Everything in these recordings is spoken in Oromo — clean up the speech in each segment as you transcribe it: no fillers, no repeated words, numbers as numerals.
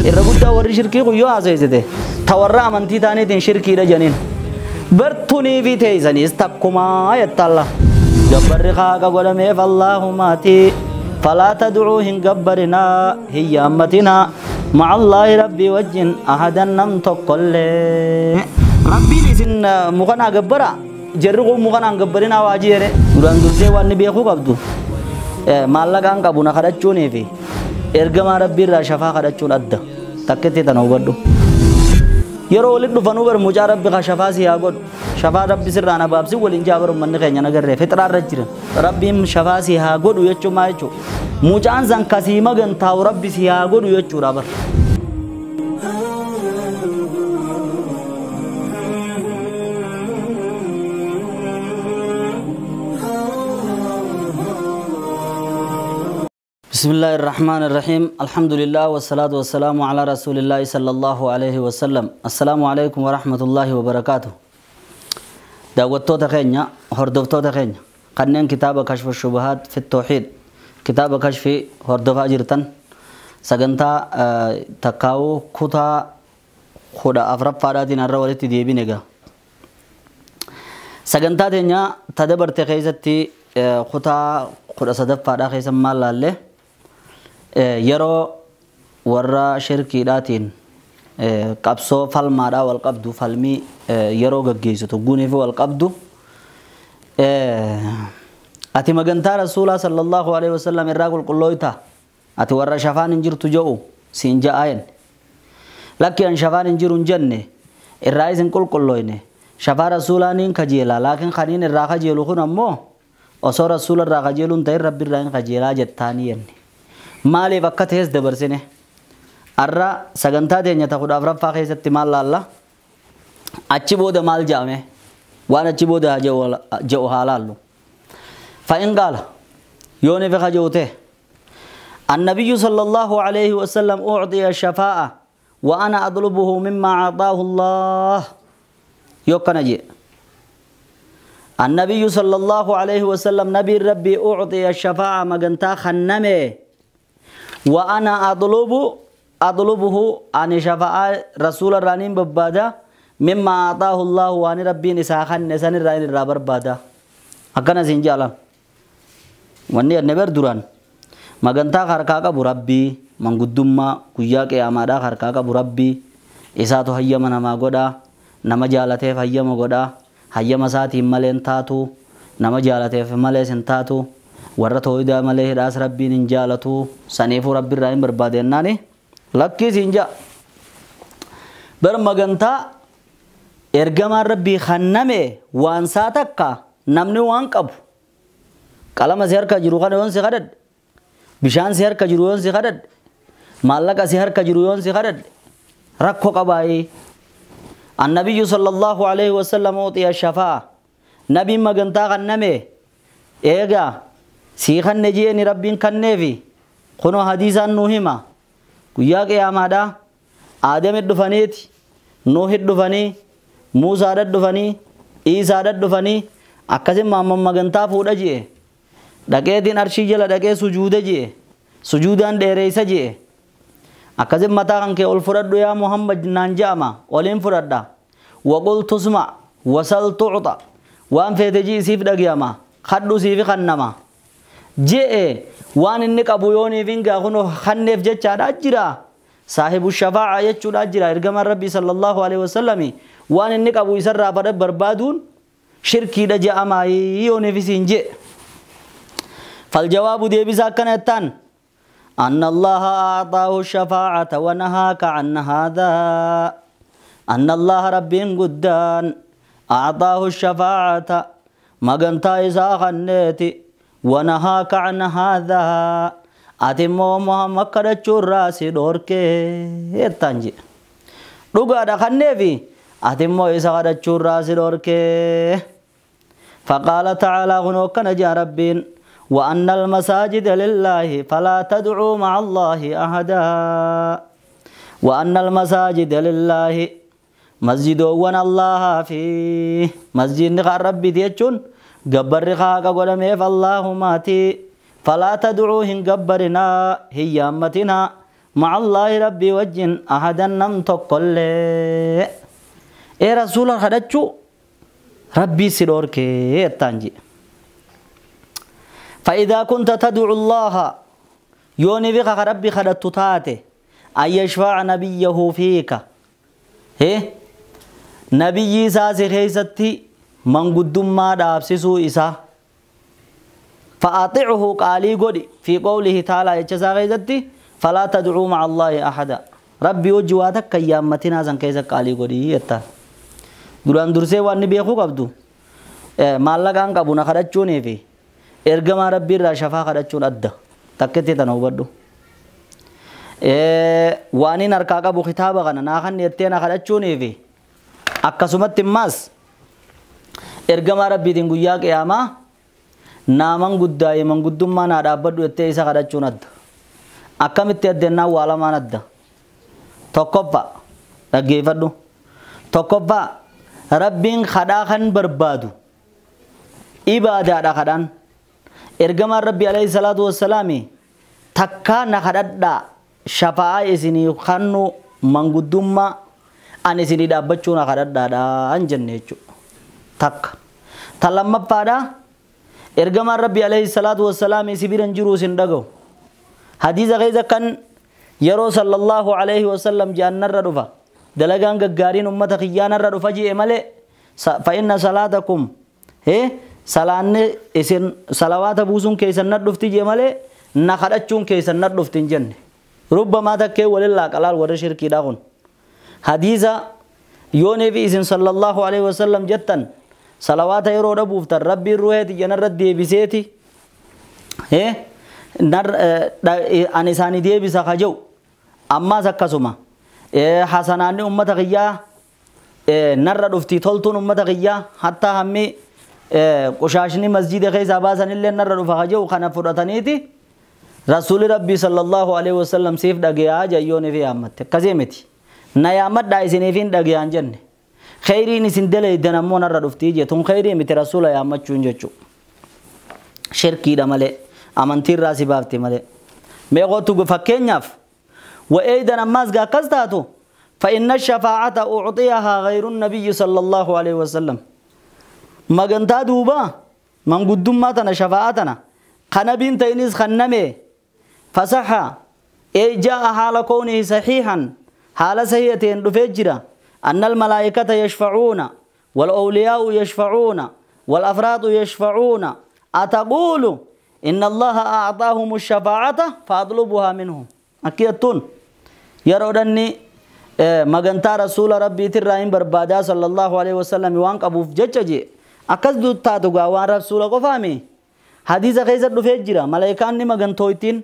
Irra guddaa warri shirkii kun yoo haasofsite tawarra amantii taaniitiin shirkiidha janiin bartunii fi teessaniis takkumaa jettalla. Gabbarri haaqa godhameef Allahumaati falaa tadcuu hin gabbarinaa hin yaammatinaa macallaahi rabbii wajjin ahadan nam tokkollee. Rabbiin isin mukanaa gabbara jarri kun mukanaan gabbarinaa waa jeere duraan dursee waan ni beekuu qabdu maallaqaan qabu na kadhachuunii fi ergamaa rabbii irraa shafaa kadhachuun adda takkitti tana hubadhu. Yeroo walitti dhufanuu bar mucaa rabbi ka shafaa si haa godhu shafaa rabbi sirraa na baabsi waliin jaa bar ummanni keenya nagarree fixraa irra jiran rabbiin shafaa si haa godhu jechuun maa jechuudha mucaan san kasii magantaa'u rabbi si haa godhu jechuudha bar. بسم الله الرحمن الرحيم الحمد لله والصلاة والسلام على رسول الله صلى الله عليه وسلم السلام عليكم ورحمة الله وبركاته دعوتو تخينيا هردفتو تخينيا قنين كتاب كشف الشبهات في التوحيد كتاب كشف هردفا جرتن سجنتا تكاو كتا خدا أفرب فاراتين الرولتي ديبينيغا سجنتا تنيا تدبر تخيزتي خطا خدا صدف فارا خيزم مال لالي yeroo warra shirkiidhaatiin qabsoo falmaadhaa wal qabdu falmii yeroo gaggeessitu guniif wal qabdu ati magantaa rasuulaa sallallahu alaihi wasallam irraa qulqullooyta ati warra shafaan hin jirtu jedhu siin ja'aayen lakki an shafaan hin jiru hin jenne irraa isin qulqullooyne shafaa rasuulaa niin kajeela laakiin kaniin irraa kajeelu kun ammoo osoo rasuula irraa kajeeluun ta'in rabbi irraa hin kajeelaa jettaanii jenne. Maaliif akka ta'es dabarsine arra sagantaa teenya ta 14ffaa keessatti maal laalla achi booda maal jedhame waan achi booda jedhu haa laallu. Fa'in qaala yoon ife kaje'u ta'e annabiyyu sallallahu alayhi wasallam ucdiya shafaa'a wa ana adlubuhu mimmaa acdaahu Allah yoo akkana jedhe. Annabiyyu sallallahu alayhi wasallam nabiin rabbii ucdiya shafaa'a magantaa kenname وأنا أطلبه أن شفاعة رسول الرانين ببادا مما أعطاه الله وأن ربي نساخن نسان الرانين الرابر بادا أكنا سنجالا وأني النبر دوران ما كنتا خركاك أبو ربي من قدوما كياك يا مادا خركاك أبو ربي إساتو هيا من ما قدا نما جالته هيا ما قدا هيا مساتي ملين تاتو نما جالته ملين سنتاتو warra tooyidaa malee hidhaas rabbiin hin jaalatu saniifuu rabbi irraa hin barbaadennaani lakkii siin ja'a. Bar magantaa ergamaan rabbii kenname waan saa takka namni waan qabu qalama si harka jiru kana yoon si kadhadhe bishaan si harka jiru yoon si kadhadhe maallaqa si harka jiru yoon si kadhadhe rakkoo qabaayee. Annabiyyu sallallahu alaihi wasallam utiya shafaa nabiin magantaa kenname eegaa sii kanne jeeni rabbiin kanneefi kunoo hadiisaan nuu hima guyyaa qiyaamaadhaa aadamit dhufaniiti nuuhit dhufanii muusaadhat dhufanii iisaadhat dhufanii akkasin maamman magantaa fuudha je'e dhaqeetiin arshii jala dhaqee sujuuda je'e sujuudaan dheereeysa je'e akkasin mataa kan kee ol fudhadhu yaa Muhammad naan je'ama oliin fudhadha waqul tusma wasal tucxa waan feete ji'i siif dhagiyama kadhu siifi kannama je'e waan inni qabu yooniif hin gaa kun kanneef jechaadha jira saahibu shafaa'a jechuudha jira ergamaan rabbii sallallahu alaihi wasallami waan inni qabu isarraa fadha barbaaduun shirkiidha je'amaa yooniif isiin je'e. Faljawaabu deebisa akkana jettaan anna allaha a'xaahu shafaa'ata wa nahaaka an haadaa anna allaha rabbiin guddaan a'xaahu shafaa'ata magantaa isaa kanneeti ونهاك عن هذا أتمو محمد كدچو راسي دوركي تنجي دوغا دخنفي أتمو إسا كدچو راسي دوركي فقال تعالى هنوك نجا ربين وأن المساجد لله فلا تدعوا مع الله أحدا وأن المساجد لله مسجد ون الله فيه مسجد نخ ربي ديچون gabbarri haaqa godhameef Allahumaati فلا تدعوهن قبرنا هي أمتنا مع الله ربي وجه أحدا نم تقل إيه رسول خدتشو ربي سلورك التانجي. فإذا كنت تدعو الله يوني بك ربي خدت تاته أن يشفع نبيه فيك إيه نبي ساسي خيستي من قدوم ما دابسسو إسا فأطعه قالي قدي في قوله تعالى يتشسا خيستي فلا تدعو مع الله أحدا ربي وجواتك كيامتنا زن كيسا قالي قدي يتا duraan dursee waan ni beekuu qabdu maallaqaan qabu na kadhachuunii fi ergamaa rabbii irraa shafaa kadhachuun adda takketti tana hubadhu. Waan inni harkaa qabu kitaaba kana naa kan jettee na kadhachuunii fi akkasumatti immaas ergamaa rabbiitiin guyyaa qiyaamaa naaman guddaa'e manguddummaa naa dhaabbadhu jettee isa kadhachuun adda. Akkamitti addennaan waa lamaan adda. Tokkoffaa dhaggeeffadhu. Tokkoffaa rabbiin kadhaa kan barbaadu ibaadaadha kadhaan. Ergamaan rabbi alayhi salaatu wassalaami takkaa na kadhadhaa shafa'aa isinii kannu manguddummaa an isinii dhaabbachuu na kadhadhaadhaan jenne jechuudha. Takka. Ta lammaffaadha ergamaan rabbi alayhi salaatu wassalaami si bira hin jiru isin dhaga'u. Hadiisa keessa kan yeroo sallallahu alayhi wasallam jannarra dhufa. Dalagaan gaggaariin ummata kiyyaanarra dhufa ji'e malee fa'inna salaatakum salaanni isin salawaata buusuun keessan na dhufti ji'e malee na kadhachuun keessan na dhufti hin jenne. Rubbamaa takkee walin laaqalaal warri shirkiidhaa kun. Hadiisa yoonii fi isin sallallahu alaihi wasallam jettan salawaata yeroo dhabuuftan rabbiin ruheeti janarra deebiseeti ani isaanii deebisa kaja'u ammaas akkasuma. Hasanaanni ummata kiyyaa narra dhufti toltuun ummata kiyyaa hattaa hammi qushaashni masjida keessaa baasanillee narra dhufa kaja'u kana fudhataniiti rasuuli rabbii sallallahu alaihi wasallam siif dhagayaa jayyoonii fi yaammatte akkasii miti na yaammadhaa isiniif hin dhagayaan jenne khayriin isin daleeydan ammoo narra dhuftii jetun khayrii miti rasuula yaammachuun jechuu shirkiidha malee amantiirraa si baafti malee meeqootu fakkeenyaaf. وأيضا أماس قاكستاتو فإن الشفاعة أعطيها غير النبي صلى الله عليه وسلم ما قنتا دوبا من قدوماتنا شفاعتنا خنبين تينيس خنمي فصح أي جاء حال كونه صحيحا حال صحيحتين رفجرة أن الملائكة يشفعون والأولياء يشفعون والأفراد يشفعون أتقول إن الله أعطاهم الشفاعة فأطلبها منهم أكيدتون يرودني مغنتا رسول ربي تراين بربادا صلى الله عليه وسلم وان قبوف جچجي اكس دوتا دوغا وان رسول قفامي حديث خيزر دفجرا ملائكان ني مغنتويتين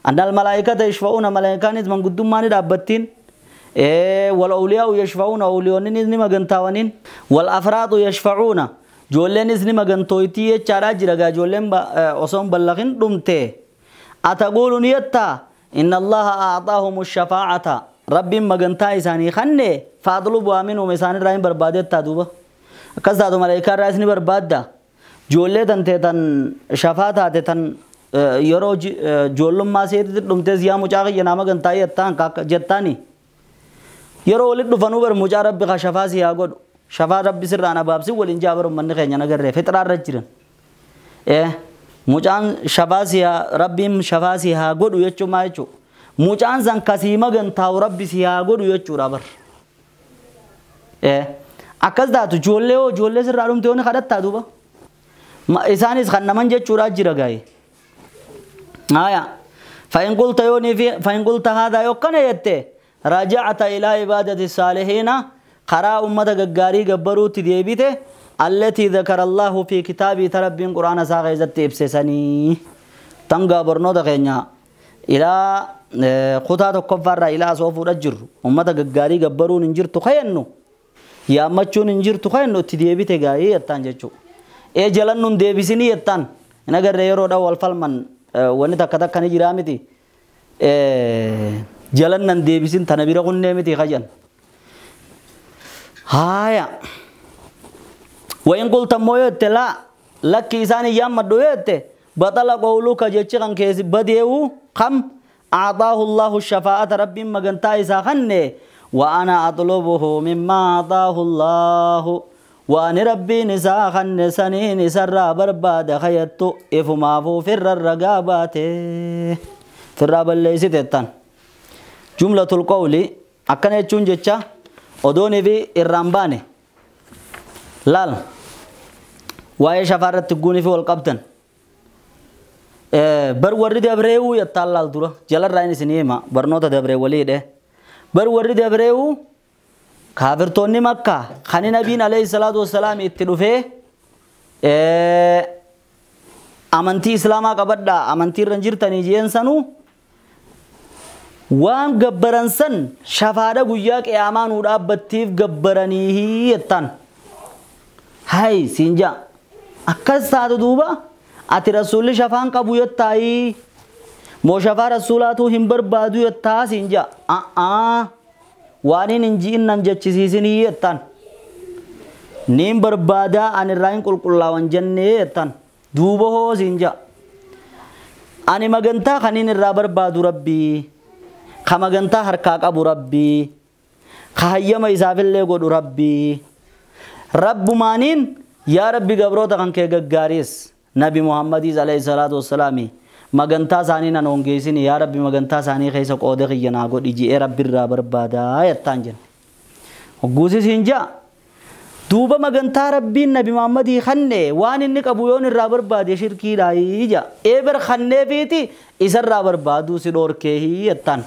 ان الملائكه يشفعون ملائكان من قدوماني دابتين والاولياء يشفعون اوليون ني مغنتاونين والافراد يشفعون جولين ني مغنتويتي چارا جرغا جولين اوسون بلغين دمته اتقولون يتا إن الله أعطاهم الشفاعة ربي مغنتا إساني خنّي فاطلبوا منهم إساني راين بربادة تادوبا كذا ملائكة رئيسني بربادة جولة تن تن شفاعة تن يرو جولم ما سير دمتز يا مجاغ ينام غنتا يتان كاك جتاني يرو ولد فنوبر مجا ربي خشفا سيا قد شفا ربي سرانا بابسي ولين جابر من خينا نغره فترة رجرن mucaan shafaa haa rabbiin shafaa si haa godhu jechuun maal jechuudha? Mucaan san kasii magantaa'u rabbi si haa godhu jechuudha bar. Akkas taatu ijoollee hoo ijoollee sirraa dhumte yoo ni kadhattaa duuba. Isaanis kan naman jechuudha jira gaa'e. Haaya. فإن قلت يوني في فإن قلت هذا يوكنا يته رجعت إلى عبادة الصالحين قراء أمة غاري غبروت ديبيته التي ذكر الله في كتابه تربين قرآن ساغيزت إبسسني تنقى برنو دخينيا إلى خطا تكفر إلى سوف رجر أمة غاري غبرون انجر تخينو يا مچون انجر تخينو تديبيته غاي يتان جچو اي جلنن ديبسني يتان نغر يرو دو والفلمن wanni takka takka ni jira miti jalannan deebisin tana bira kunnee miti kajan haya wain qulta mooyette la lakki isaani yaammadhu yette بطل قولك جتش كان كيس بديو قم أعطاه الله الشفاعة ربي مغنتا إسا خنّي وأنا أطلبه مما أعطاه الله وأن ربي نسا خن سنين سر برباد خيطو إفما فو فر الرقابات فر بالليس تتن جملة القول أكن يتشون جتشا أدوني في الرمباني لال واي شفارة تقوني في والقبطن بر ورد أبريو يتطلل دورا جلال راين سنيما برنوتا دبري وليده بر ورد أبريو كافرتوني مكة خاني نبينا عليه الصلاة والسلام اتلوفه أمنتي إسلاما قبضا أمنتي رنجر تنيجين سنو وان قبرن سن شفادة قياك إعمان ودابتيف قبرنيه يتان هاي سينجا أكس ساتو دوبا أتي رسول شفان قبو يتاي مو شفا رسولاتو همبر بادو يتا سينجا وانين انجين ننجتشيسيني يتان نيم بربادا ان الراين قل قل وانجنة يتان دوبه هو سينجا أني مغنتا خنين الرابر بادو ربي خمغنتا هركاك أبو ربي خهيما إسافل لغو ربي رب مانين يا ربي قبروتا خنكي غغاريس نبي محمد عليه الصلاة والسلام مغنتا ساني نونجيسين يا ربي مغنتا ساني خيس قوده خينا غود اجي ربي الرابر بادا يتان جن غوسي سينجا دوبا مغنتا ربي نبي محمد خنه وان انك ابو يون الرابر باد شركي رايجا ايبر خنه فيتي اسر رابر بادو سي دور كه يتان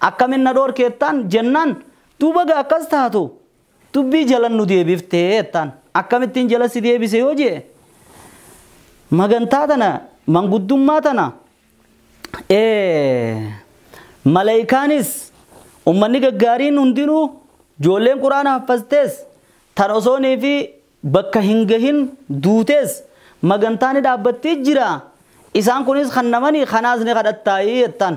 اكمن ندور كيتان جنان دوبا اكس تاتو تبي جلن نو ديبفته يتان اكمتين جلس ديبسه يوجي مغنتا تنا منغدوما تنا ملائكانس أمني غارين هندينو جولين قرآن حفظتس ترسوني في بكا هنگهن دوتس مغنتاني دابتي جرا إسان كونيس خنماني خنازني خدتاي يتان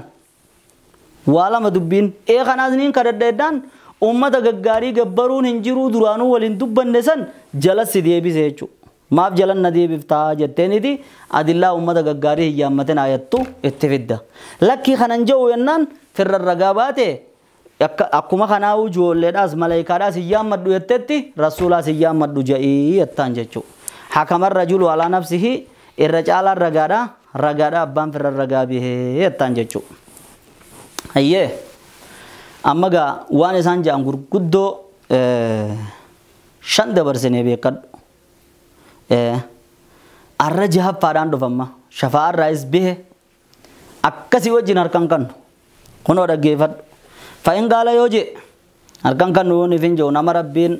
والا مدبين إيه خنازنين خدتايتان أمتا غاري غبرون هنجرو درانو ولين دبن نسن جلس ديبي سيچو maaf jalan na deebiftaa jetteeniiti adillaa ummata gaggaarii hiyyaammateen ayattu itti fidda. Lakkii kanan jedhu yennaan firra ragaa baate akkuma kanaa'uu ijoolleedhaas maleekaadhaas hiyyaammadhu jettetti rasuulaas hiyyaammadhu jedhii jettaan jechuudha. Hakaman rajulu alaa nafsihi irra caalaan ragaadha ragaadha abbaan firra ragaa bihee jettaan jechuudha. Hayyee amma gaa waan isaan jedhan gurguddoo shan dabarsinee beekadhu. Arra jahaffaadhaan dhufamma shafaa irraayis bihe akkasii wajjin harkan kannu kunoo dhaggeeffadhu fa'in gaala yoo jee harkan kannu yoon ifin jiru nama rabbiin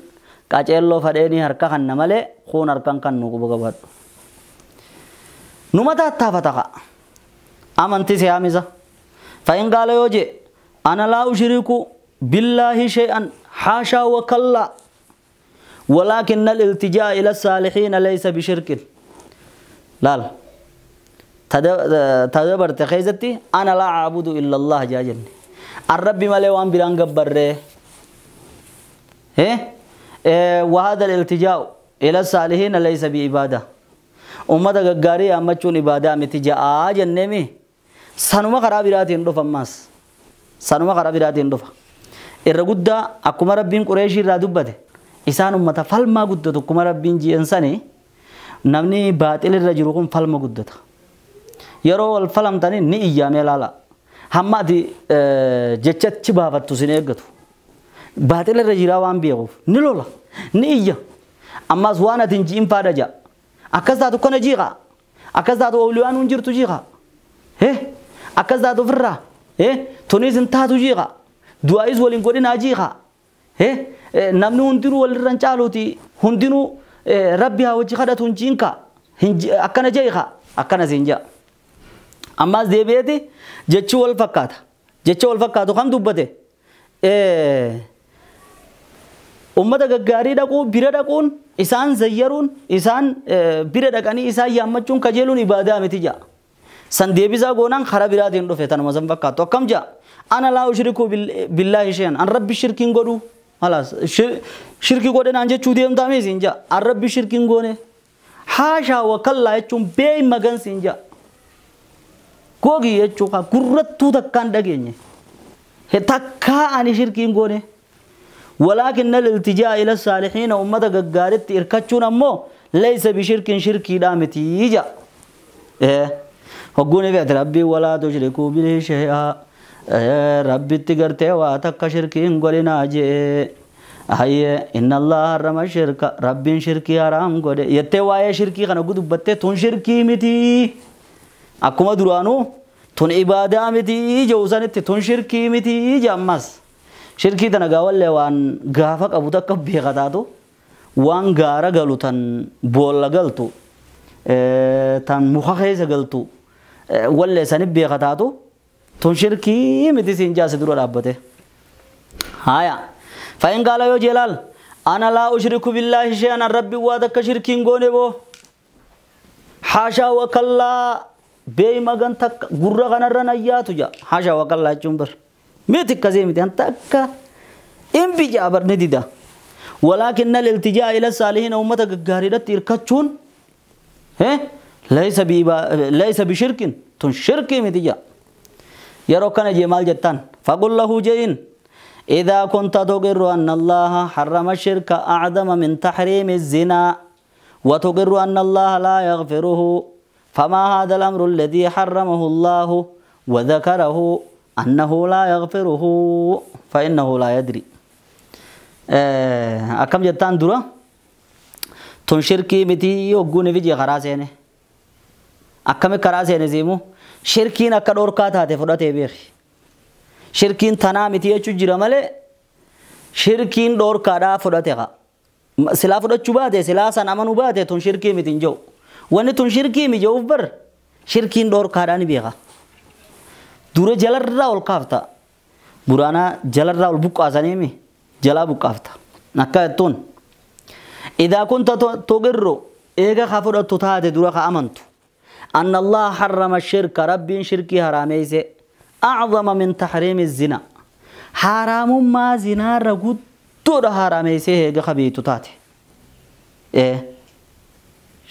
qaceelloo fadheenii harka kanna malee kuun harkan kannu quba qabaadhu numa taattaafata ka'a amantii siyaamisa fa'in gaala yoo jee ana laa ushiriku billaahi shay'an haashaa wa kallaa ولكن الالتجاء إلى الصالحين ليس بشرك. لا تدبر تخيزتي أنا لا أعبد إلا الله جاجني الرب ما لي وان بلان قبره وهذا الالتجاء إلى الصالحين ليس بعبادة أمة غاري أمتشون عبادة متجاء جنمي سنما خرابيراتين دفا ماس سنما خرابيراتين دفا الرغدة أكما ربين قريشي رادوبته إسان أمتا فالما قدتو كما ربين جي إنساني نمني باطل الرجل كم فالما قدتا يرو الفلم تاني ني إيامي لالا هما دي جتشت شبافتو سنة باطل الرجل وان بيغوف نلولا ني إيا أما زوانا تنجي إمفادا جا أكزاتو كنا جيغا أكزاتو أوليوان ونجرتو جيغا أكزاتو فرا تونيز انتاتو جيغا دعائز ولين قولنا جيغا namni hundinuu walirra hin caaluuti hundinuu rabbi haa wajji kadhatu hin jiinka akkana jeeqa akkana siin jaa ammaas deebi'eeti jechi wal fakkaata jecha wal fakkaatu kam dubbate ummata gaggaarii dhaquu bira dhaquun isaan zayyaruun isaan bira dhaqanii isaan yaammachuun kajeeluun ibaadaa miti jaa san deebisaa goonaan karaa biraatiin dhufe tanuma san fakkaatu akkam jaa ana laa ushriku billaahi shay'an an rabbi shirkiin godhu خلاص شركي قودن انجي چودي ام تامي سينجا الرب شركين غونه حاشا وكلا يچون بي مغن سينجا Gogi jechuudha gurrattuu takkaan dhageenye. Takkaa ani shirkiin goone. ولكن الالتجاء إلى الصالحين أمة قارت إركتشون أمو ليس بشرك شركي دامتي يجا. إيه هقوني بيت ربي ولا تشركوا به شيئا. إيه ربي تقرتي واتك شركين قولنا جي. هاي إن الله حرم الشرك ربي شركي حرام قولي يتوايا شركي خنا قدو بتي تون شركي متي. أكما درانو تون عبادة متي جوزانتي تون شركي متي جامس. شركي تنا قاول وان غافك أبو تك بيغتاتو وان غارا قالو تن بولا قالتو تن مخخيز قالتو ولا سنب بيغتاتو تون شركي متي سينجاس درو رابته. هايا فإن قال يو جلال أنا لا أشرك بالله شيئا ربي وادك شركين غوني بو حاشا وكلا بي مغن تك غره غنرن اياتو جا حاشا وكلا جنبر ميتك كزيمتي انت اكا ان بيجا بر نديدا. ولكن الالتجاء الى الصالحين امتك غاريدت يركچون ليس ليس بشرك تن شرك متيجا يرو كان جمال جتان. فقل له جين إذا كنت تقر أن الله حرم الشرك أعظم من تحريم الزنا وتقر أن الله لا يغفره فما هذا الأمر الذي حرمه الله وذكره أنه لا يغفره فإنه لا يدري. أكم جتان درا تون شركي متي يوغوني فيجي خراسينه أكم كراسينه زيمو شركين أكدور كاتاتي فراتي بيخي شركين تنامتي يچو جرا مالي شركين دور كادا فراتي غا سلا فراتشو باتي سلا سان أمنو باتي تون شركي متين جو واني تون شركي مي جو بر شركين دور كادا نبيغا dura jalarraa ol kaafta buraanaa jalarraa ol buqqaasaniimi jalaa buqqaafta akka jettuun idaa kunta tuqirru eega ka fudhattu taate dura ka amantu anna allaha harrama shirka rabbiin shirkii haraameyse أعظم من تحريم الزنا حرام ما زنا رغدو حرامeyse eega kabeeytu taate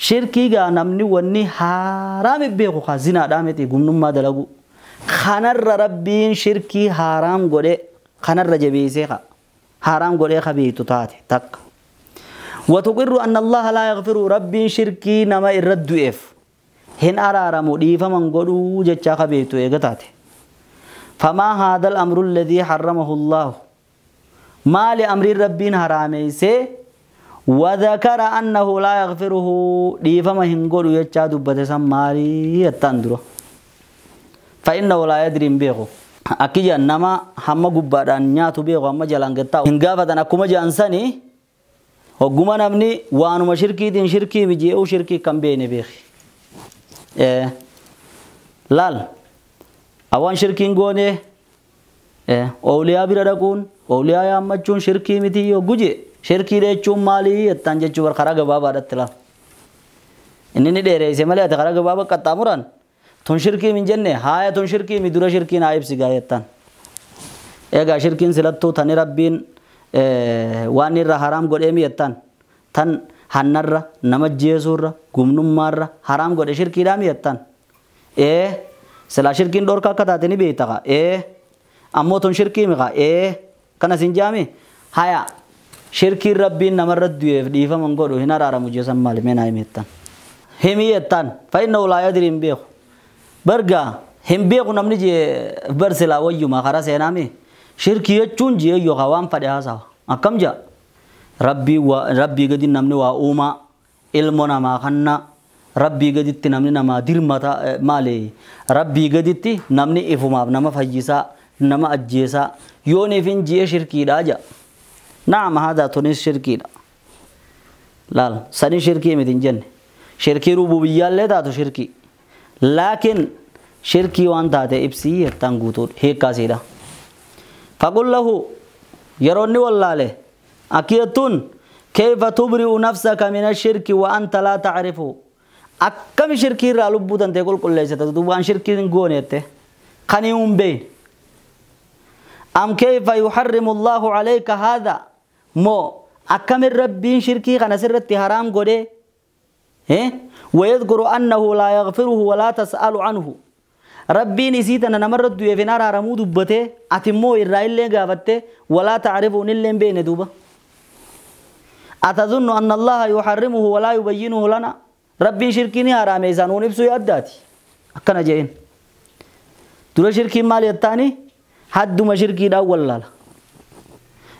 shirkii gaa namni wanni haraami beeku ka zinaadhaa miti gumnummaa dalagu خنر ربين شركي حرام غده خنر جبيسه حرام غده خبيتو تاتي تك. وتقر أن الله لا يغفر ربين شركي نما الرد اف هن ارارم ديفمن غدو جچا خبيتو ايغتاتي. فما هذا الأمر الذي حرمه الله ما لأمر ربين حراميسه وذكر أنه لا يغفره ديفمن هن غدو جچا دبته سماري يتندرو فإنه لا يدري بيغو أكيد نما هم غبادان نياتو بيغو هم جلان گتا هنگافتن أكما جانساني وغما نمني وانو مشركي دين شركي بيجي أو شركي كم بيني بيخي لال أوان شركين غوني أولياء بيرا أولياء يامچون شركي متي يو غجي شركي ريچون مالي يتان جچو بر خرا غبابا دتلا إنني ديري سمالي أتخرا غبابا قطامران تون شركي من جنة هاي تون شركي من دورة شركي نايب سجايتان إيجا شركين سلطو تاني ربين واني را حرام قد إمي يتان تن هنرة نمجيسورة قمنم مرة حرام قد شركي رامي يتان إيه سلا شركين دور كاكا تاني بيتها إيه أمو تون شركي مغا إيه كنا سنجامي هايا شركي ربين نمرد دويف ديفا من قدو هنا رارا مجيسا مالي من هاي ميتان همي يتان فإنه لا يدري بيخو برجع هم بيقو نمني جي برسلا ويو ما خلاص ينامي شركي يچون جي يو خوام فدها سوا أكم جا ربي وربي قد نمني وأوما علمنا ما خنا ربي قد تنمني نما درمتا مالي ربي قد نمني إفما نما فجيسا نما أجيسا يوني فين جي شركي راجا نعم هذا تونس شركي لا لا سني شركي متين جن شركي ربوبية لا تاتو شركي لكن شركي وان تاتي إبسي تنقوتو هيك كاسيدا. فقل له يروني والله له أكيدتون كيف تبرئ نفسك من الشرك وأنت لا تعرفه أكم شركي رالبو تنتقل كل ليس تدوان شركي نقونيته خنيهم بين أم كيف يحرم الله عليك هذا مو أكم الربين شركي خنسرت حرام قده ويذكر أنه لا يغفره ولا تسأل عنه. Rabbiin isii tana namarra du'eef hin araaramuu dubbatee ati immoo irraa illee gaafattee walaa tacrifuun illee hin beekne duuba. Atazunnu anna Allaha yuharrimuhu walaa yubayyinuhu lana. Rabbiin shirkii ni haraame isaan nuun ibsuu yaaddaati. Akkana je'een. Dura shirkiin maal jettaani? Hadduma shirkiidhaan wallaala.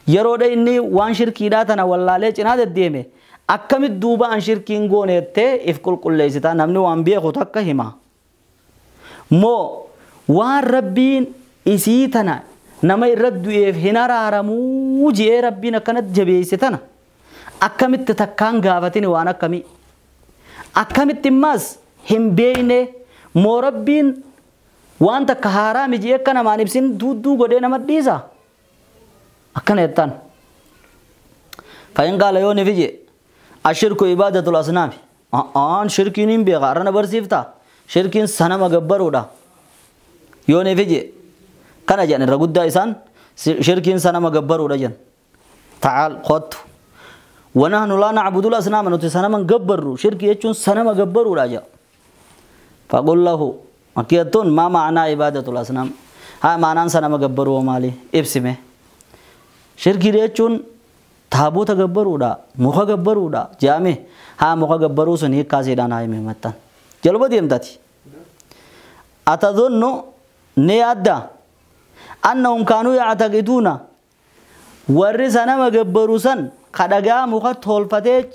Yeroodha inni waan shirkiidhaa tana wallaalee cinaa deddeeme akkamit duuba an shirkiin goone jettee if qulqulleessitaa namni waan beeku takka hima. Moo waan Rabbiin isii tana nama irra du'eef hin araaramuu je'ee Rabbiin akkanatti jabeesse tana akkamitti takkaan gaafatini waan akkamii? Akkamitti immaas hin beekne moo Rabbiin waan takka haaraa miji akka namaan ibsin duudduu godhee nama dhiisa? Akkana jettaan. Fa'in qaala yoo ni fije ashirku ibaadatul asnaami. Aan shirkiin hin beeka arrana barsiiftaa? Shirkiin sanama gabbaruudha. Yoo ni fije kana jedhan irra guddaa isaan shirkiin sanama gabbaruudha jedhan. Ta'aal kottu. ونحن لا نعبد الأصنام نتي سنما جبروا شرك يجون سنما جبروا راجع. فقل له أكيدون ما معنى عبادة الأصنام؟ ها معنى سنما جبروا مالي إبسمه. شرك يجون تابوت جبروا دا مخ جبروا دا جامع ها مخ جبروا سني كازيدان هاي مهمتان. جلوب ديم تاتي. أتظن نيادا أنهم كانوا يعتقدون ورثنا جبروا سن kadhagaa muka tolfatee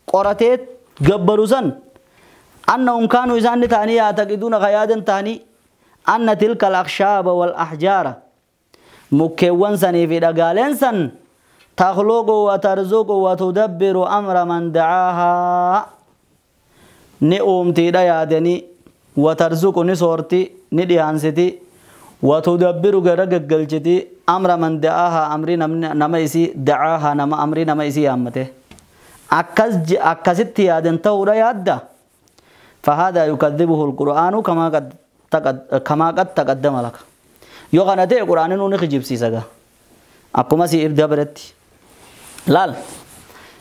qoratee gabbaru san annahum kaanuu isaan ni ta'anii yaataqiduuna ka yaadan ta'anii anna tilka al-akhshaaba wal ahjaara mukkeewwan sanii fi dhagaaleen san takhluqu wa tarzuqu wa tudabbiru amra man da'aahaa ni uumtiidha yaadanii wa tarzuqu ni soorti ni dhiyaansiti wa tudabbiru gara gaggalchiti amra man da'aaha amri nama isii da'aaha nama amri nama isii yaammate akkasitti yaadan ta'uudha yaadda. Fahaadha yukadhibuhu alqur'aanu kamaa qad taqaddama laka. Yoo kana ta'e qur'aaniin ni kijibsiisa gaa akkuma si ibda biratti laal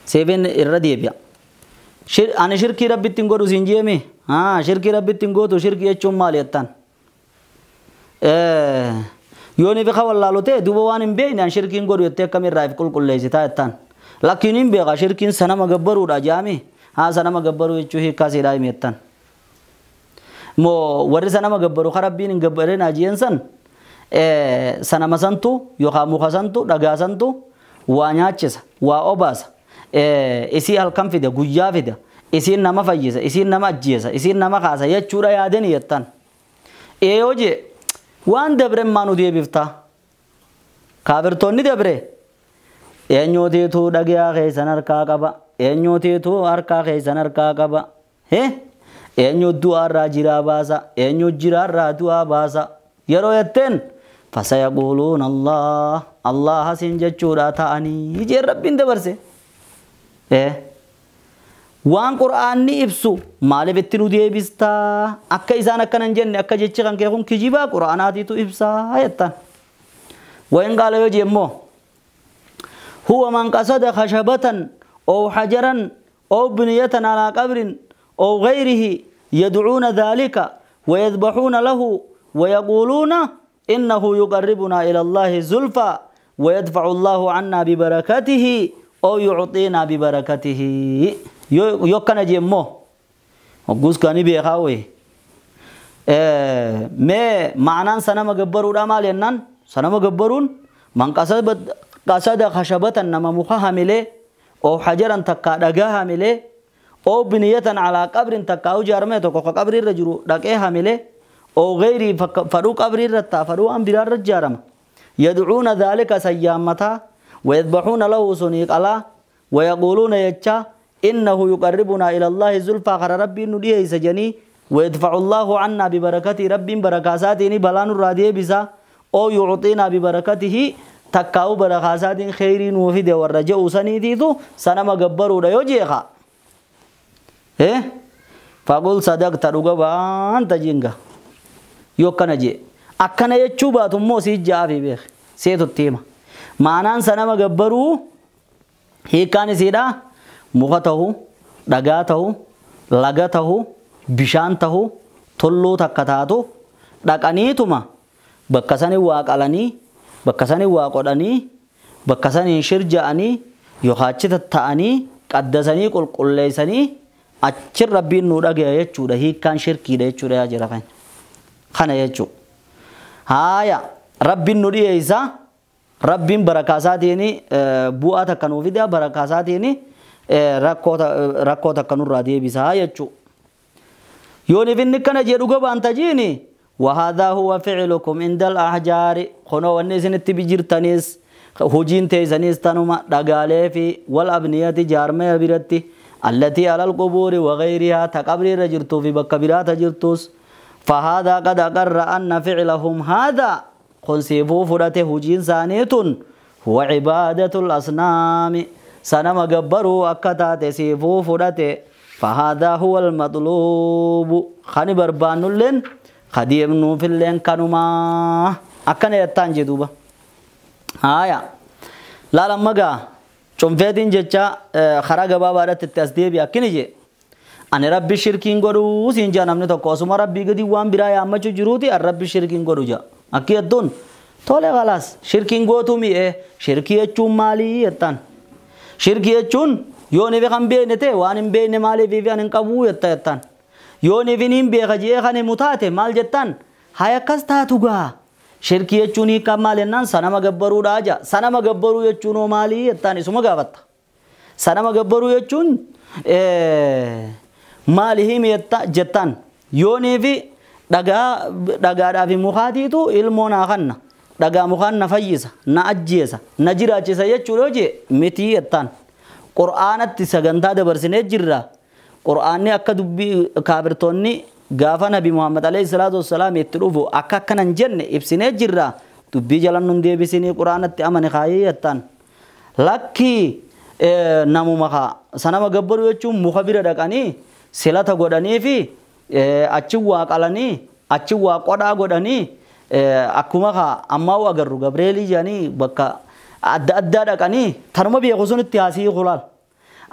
seebeen irra deebi'a. Ani shirkii rabbitti hin godhu siin jeeme haa shirkii rabbitti hin gootu shirkii jechuun maal jettan? Yoo ni beeka wallaalu ta'e duuba waan hin beekne an shirkiin godhu jettee akkamirraa if qulqulleessitaa jettaan. Lakkiin hin beeka shirkiin sanama gabbaruudha jaame haa sanama gabbaruu jechuu hiikkaa siidhaa himi jettaan. Moo warri sanama gabbaru ka rabbiin hin gabbareen ajiyeen san sanama santu yookaan muka santu dhagaa santu waa nyaachisa waa obaasa isii halkan fida guyyaa fida isiin nama fayyisa isiin nama ajjeesa isiin nama kaasa jechuudha yaadanii jettaan. Ee yoo jee waan dabreen maa nu deebiftaa? Kaafirtoonni dabre eenyuutiitu dhagaa keessan harkaa qaba? Eenyuutiitu harkaa keessan harkaa qaba? Eenyu du'aarraa jiraa baasa? Eenyu jiraarraa du'aa baasa? Yeroo jetteen fasayaquuluun Allah Allah siin jechuudha ta'anii jeen Rabbiin dabarse. Waan qur'aanni ibsu maaliif itti nu deebistaa? Akka isaan akkana hin jenne akka jechi kan kee kun kijibaa qur'aanaatiitu ibsaa jettan. Wayin qaala yoo jemmoo huwa man qasada khashabatan aw hajaran aw biniyatan alaa qabrin aw ghayrihi yad'uuna dhalika wa yadhbahuuna lahu wa yaquluuna innahu yuqarribuna ila Allahi zulfa wa yadfa'u Allahu 'anna bi barakatihi aw yu'tina bi barakatihi. Yoo kana jemmoo hogguus kaani beekaa wayii mee ma'anaan sanama gabbaruudha maal jennaan sanama gabbaruun man qasada khashabatan nama muka hamilee oo hajaran takkaa dhagaa hamilee oo biniyatan alaa qabrin takkaa ijaarame tokko ka qabrii irra jiru dhaqee hamilee oo gayrii fadhuu qabrii irra taa fadhuu waan biraa irra ijaarama yadcuuna dhaalika sayyaammataa ويذبحون له سنيق الله ويقولون يجا إنه يقربنا إلى الله زلفى خر ربي نديه سجني ويدفع الله عنا ببركته ربي بركاساته بلان الرادية بسا أو يعطينا ببركته تكاو بركاسات خير وفيد والرجاء سنيديتو سنما قبروا ليوجيخا إيه فقل صدقت رقبان تجينغا يوكنا جي أكنا يتشوبات موسي جافي بيخ سيتو التيمة معنان سنما قبروا هي كان سيدا muka ta'uu, dhagaa ta'uu, laga ta'uu, bishaan ta'uu, tulluu takka taatu Dhaqaniituma bakka sanii waa qalanii, bakka sanii waa qodhanii, bakka sanii shirja'anii, yookaan achi tatta'anii qaddasanii qulqulleessanii achi rabbiin nu dhagaya jechuudha. Hiikkaan shirkiidha jechuudha yaa jira kana jechuudha. Haaya rabbiin nu dhiyeessa, rabbiin barakaa isaatiin bu'aa takka nuu fida, barakaa isaatiin rakkoo takka nurraa deebisaa jechuudha. Yoon inni kana jedhu gabaan tajiini وهذا هو فعلكم عند الأحجار خنو والنسن تبجرتنيس هجين تيسنيس تنما دقالي في والأبنية جارمي برتي التي على القبور وغيرها تقبر رجرتو في بكبرات جرتوس فهذا قد أقر أن فعلهم هذا خنسيفو فرته هجين سانيت هو عبادة الأصنام سنما قبروا أكتا تسيفو فرته فهذا هو المطلوب خني بربان لن خديم نو في اللين كانوا ما أكن يتان جدوبا هايا لا لما جا شوفيتين جتا خرج بابا رت التصديق يا كنيجي أنا ربي شركين قرو سينجا نمني تقاسم ربي قدي وان براي أما شو جروتي الربي شركين قرو جا أكيد دون طالع خلاص شركين قوتو مي إيه شركية شو مالي يتان شركية شون يوني في خم بينته وان بين مالي في في أن كابو يتان يوني في نيم بيخجيه خاني متاته مال جتان هيا كستا توغا شركية شوني كمال النان سنما جبرو راجا سنما جبرو يچونو مالي يتان اسمه غافت سنما جبرو يچون مالي هم جتان يوني في دغا دغا في مخاتيتو علمونا خنا دغا مخان نفيسا ناجيسا نجراچسا يچورو جي متي يتان قرآنت سغنتا دبرسنه جرا قرآني akka dubbii kaafirtoonni gaafa nabi Muhammad alayhi salaatu wassalaam itti dhufu akka akkana hin jenne ibsinee jirra dubbii jalan nun deebisinii quraanatti amane kaayee jettan lakkii namuma kaa sanama gabbaruu jechuun muka bira dhaqanii silata godhanii fi achi waa qalanii achi waa qodhaa godhanii akkuma kaa ammaa agarru Gabreelii jedhanii bakka adda addaa dhaqanii tanuma beeku sunitti haasii kulaal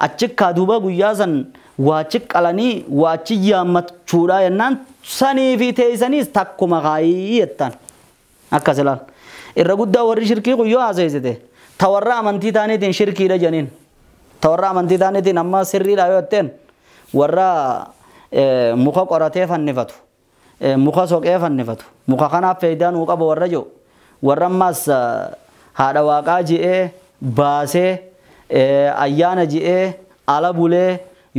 achi kaa duuba guyyaa san waachi qalanii waachi yaammachuudha jennaan sanii fi teessaniis takkuma kaayii jettan akkas ilaal. Irra guddaa warri shirkii kun yoo haasofsite ta warra amantii taaniitiin shirkiidha jedhaniin ta warra amantii taaniitiin amma sirriidha yoo jetteen warra muka qoratee fannifatu muka soqee fannifatu muka kanaaf faayidaa nuu qaba warra jiru warra ammaas haadha waaqaa ji'ee baasee ayyaana ji'ee ala bulee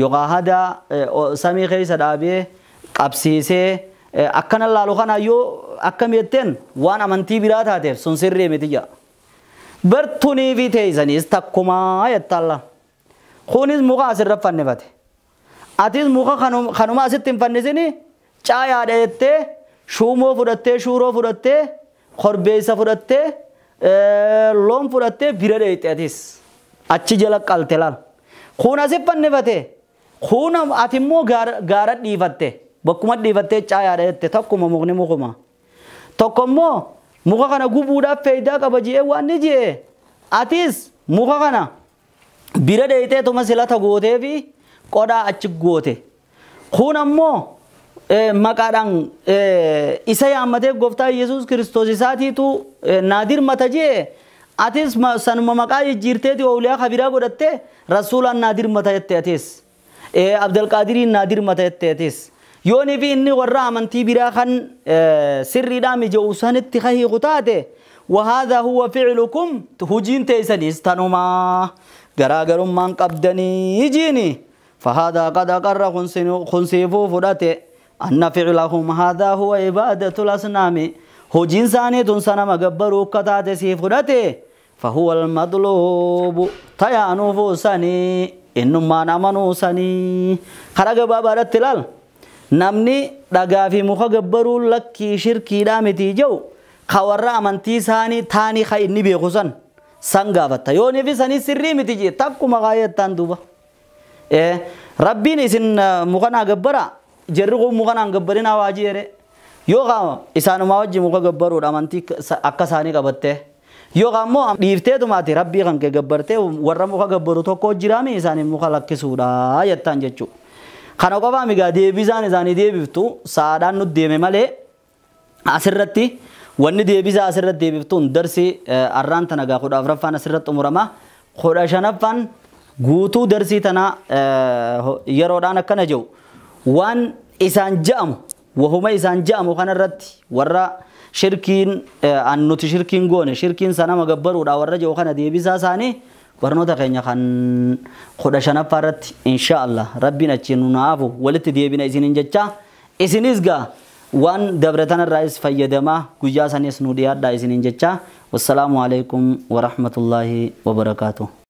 yookaan hada samii keessa dhaabee qabsiisee akkana laalu kana yoo akkam jetteen waan amantii biraa taateef sun sirrii miti jedha. Bartunii fi teessaniis takkumaa jettalla. Kunis muka asirra fannifate. Atis muka kanuma asitti hin fannisini caayaadha jettee shuumoo fudhattee shuuroo fudhattee korbeessa fudhattee loon fudhattee bira dheeyte atis achi jala qalte laal. Kun asi fannifate. Kun ati immoo gaara dhiifatte bakkuma dhiifattee caayaadha jette tokkuma mukni mukuma. Tokko immoo muka kana gubuudhaaf faayidaa qaba je'ee waan ni je'e atis muka kana bira dheeytee tuma silata gootee fi qodhaa achi goote. Kun ammoo maqaadhaan isa yaammatee gooftaa Yesuus Kiristoos isaatiitu naadir mata je'e atis sanuma maqaa jijjiirteeti ooliyaa kabiraa godhattee rasuulaan naadir mata jette atis. Abdulqaadiriin naadir mata jette atis. Yoonii fi inni warra amantii biraa kan sirriidhaa mija'u sanitti hiiku taate وهذا هو فعلكم hujiin teessanis tanumaa garaagarummaan qabdanii jiini فهذا قد أقر خنسيفو fudhate أن فعلهم هذا هو عبادة الأصنام hujiin isaanii tun sanama gabbaruu akka taate sii fudhate فهو المطلوب tayaanuufuu sanii innummaan amanuu sanii karaa gabaabaadhatti ilaal namni dhagaa fi muka gabbaruu lakkii shirkiidhaa miti jedhu ka warra amantii isaanii taanii ka inni beeku san san gaafatta yoonii fi sanii sirrii miti jee takkuma kaayettaan duuba rabbiin isin muka naa gabbara jarri kun muka naan gabbarinaa waa jeere yoo qaama isaanumaa wajji muka gabbaruudha amantii akka isaanii qabattee yoo qaammoo dhiifteetumaati rabbii kan kee gabbartee warra muka gabbaru tokko jiraami isaanii muka lakkisuudha jettaan jechuudha. Kana qofaa migaa deebisaan isaanii deebiftu saadhaan nu deeme malee Asirratti wanni deebisaa asirratti deebiftuun darsii arraan tana gaa 14ffaan asirratti xumurama. 15ffaan guutuu darsii tana yeroodhaan akkana jiru waan isaan ja'amu wahuma isaan ja'amu kanarratti warra shirkiin an nuti shirkiin goone shirkiin sanama gabbaruudha warra jiru kana deebisaa isaanii barnoota keenya kan 15ffaa irratti insha Allah rabbiin achiin nu naafu walitti deebina isiniin jecha isinis gaa waan dabre tanarraayis fayyadamaa guyyaa sanis nu dhiyaadhaa isiniin jecha. Wassalaamu alaikum warahmatullaahi wabarakaatuh.